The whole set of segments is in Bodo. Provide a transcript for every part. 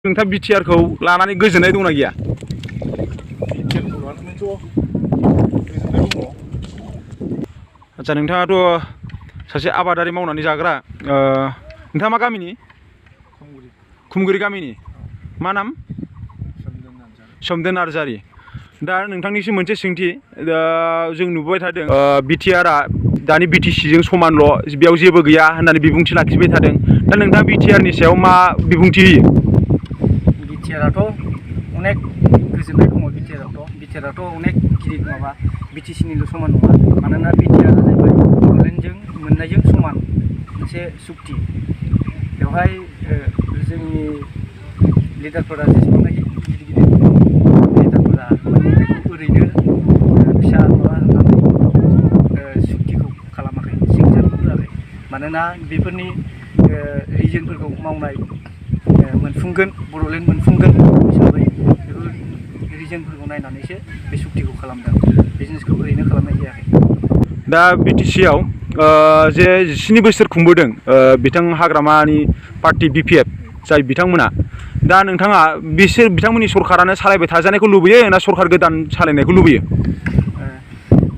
नोंथां बिटिआर खौ लानानै गोजोननाय दंना गैया? आच्छा, नोंथाङाथ' सासे आबादारि मावनानै जाग्रा, नोंथाङा मा गामिनि? खुमगुरि गामिनि। मा नाम? सोमदोन नार्जारि। दा नोंथांनिसिम मोनसे सोंथि, जों नुबाय थादों बिटिआरआ दानि बिटिसिजों समानल', बेयाव जेबो गैया होननानै बिबुंथि लाखिबाय थादों। दा नोंथाङा बिटिआरनि सायाव मा बिबुंथि होयो? बिटिआरआथ' अनेक गोजोननाय दङ। बिटिआरआथ' अनेक गिदिर माबा, बिटिसिनिल' समान नङा। मानोना बिटिआरआ जाहैबाय बड'लेण्डजों मोननायजों समान मोनसे सुक्ति। बेवहाय जोंनि लिडारफोरा जेसेबांनाखि गिदिर लिडारफोरा माने बेखौ ओरैनो फिसा माबा होननानै सुक्तिखौ खालामाखै, सिगनेसारखौ होआखै। मानोना बेफोरनि रिजनफोरखौ मावनाय मोनफुंगोन, बड'लेण्ड मोनफुंगोन हिसाबै बेफोर रिजनफोरखौ नायनानैसो बे सुक्तिखौ खालामदों। बिजनेसखौ ओरैनो खालामनाय जायाखै। दा बिटिसिआव जे 17 बोसोर खुंबोदों बिथां हाग्रामानि पार्टी बिपिएफ जाय बिथांमोना, दा नोंथाङा बिथांमोननि सरकारानो सालायबाय थाजानायखौ लुबैयो ना सरकार गोदान सालायनायखौ लुबैयो?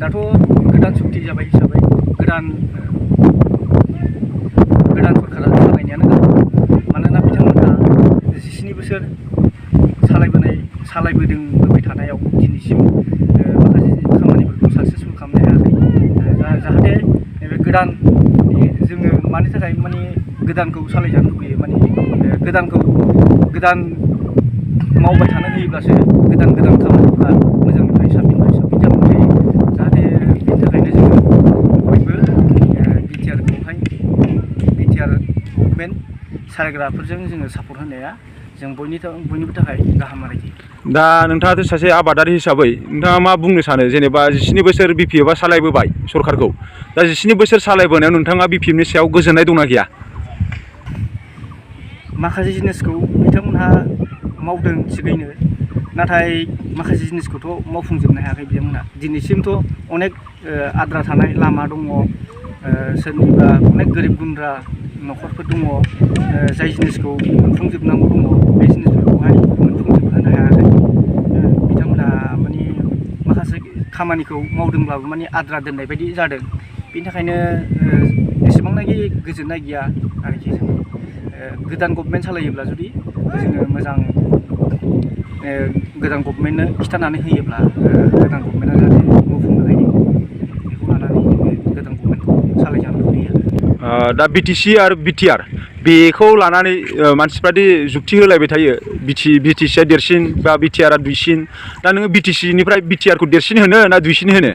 दाथ' गोदान सुक्ति जाबाय हिसाबै गोदान सरकारा सालायनायानो गाहाम। मानोना बिथांमोनहा 17 बोसोर सालायबोबाय थानायाव दिनैसिम माखासे खामानिफोरखौ साक्सेसफुल खालामनो हायाखै। जाहाथे नैबे गोदान जोङो मानि थाखाय माने गोदानखौ सालायजानो लुबैयो, माने गोदान मावबाय थानो होयोब्लासो गोदान खामानिफ्रा मोजांनिफ्राय साबसिन जालांबाय थायो। जाहाथे बेनि थाखायनो जोङो बयबो बिटिआर गभर्नमेन्ट सालायग्राफोरजों जोङो सापर्ट होनाया जों बयनिबो थाखाय गाहाम आरोखि। दा नोंथाङाथ' सासे आबादारि हिसाबै नोंथाङा मा बुंनो सानो? जेनेबा 17 बोसोर बिपिएफआ सालायबोबाय सरकारखौ, दा 17 बोसोर सालायबोनायाव नोंथाङा बिपिएफनि सायाव गोजोननाय दंना गैया? माखासे जिनिसखौ बिथांमोनहा मावदों थिगैनो, नाथाय माखासे जिनिसखौथ' मावफुंजोबनो हायाखै बिथांमोनहा। दिनैसिमथ' अनेक आद्रा थानाय लामा दङ, सोरनिबा अनेक गोरिब गुन्द्रा न'खरफोर दङ, जाय जिनिसखौ मोनफुंजोबनांगौ दङ, बे जिनिसफोरखौहाय मोनफुंजोबहोनो हायाखै। बिथांमोनहा माने माखासे खामानिखौ मावदोंब्लाबो माने आद्रा दोननाय बायदि जादों। बेनि थाखायनो एसेबांनाखि गोजोननाय गैया आरोखि। गोदान गभर्नमेन्ट सालायोब्ला जुदि जोङो मोजां गोदान गभर्नमेन्टनो खिथानानै होयोब्ला गोदान गभर्नमेन्टआ जाहाथे मावफुंनो हायो, बेखौ लानानै गोदान गभर्नमेन्टखौ सालायजानो लुबैयो। दा बिटिसि आरो बिटिआर बेखौ लानानै मानसिफ्रादि जुक्ति होलायबाय थायो, बिटिसिआ देरसिन बा बिटिआरआ दुइसिन। दा नोङो बिटिसिनिफ्राय बिटिआरखौ देरसिन होनो ना दुइसिन होनो?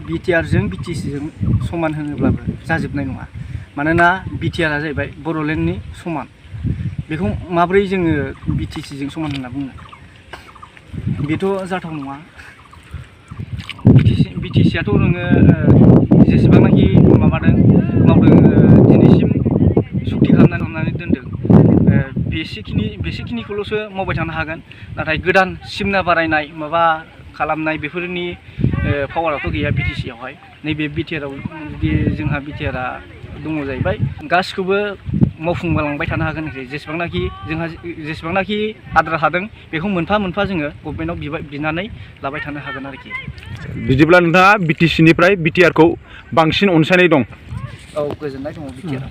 बिटिआरजों बिटिसिजों समान होनोब्लाबो जाजोबनाय नङा। मानोना बिटिआरआ जाहैबाय बड'लेण्डनि समान। बेखौ माब्रै जोङो बिटिसिजों समान होनना बुङो? बेथ' जाथाव नङा। बिटिसिआथ' नोङो जेसेबांनाखि मावदों दिनैसिम सुक्ति खालामनानै दोनदों, बेसेखिनिखौल'सो मावबाय थानो हागोन। नाथाय गोदान सिमना बारायनाय माबा खालामनाय बेफोरनि पावाराथ' गैया बिटिसिआवहाय। नैबे बिटिआरआव जुदि जोंहा बिटिआरआ दङ जाहैबाय, गासिखौबो मावफुंलांबाय थानो हागोन आरोखि। जेसेबांनाखि आद्रा थादों बेखौ मोनफा मोनफा जोङो गभर्नमेन्टआव बिनानै लाबाय थानो हागोन आरोखि। बिदिब्ला नोंथाङा बिटिसिनिफ्राय बिटिआरखौ बांसिन अनसायनाय दं? औ, गोजोननाय दङ बिटिआरआव।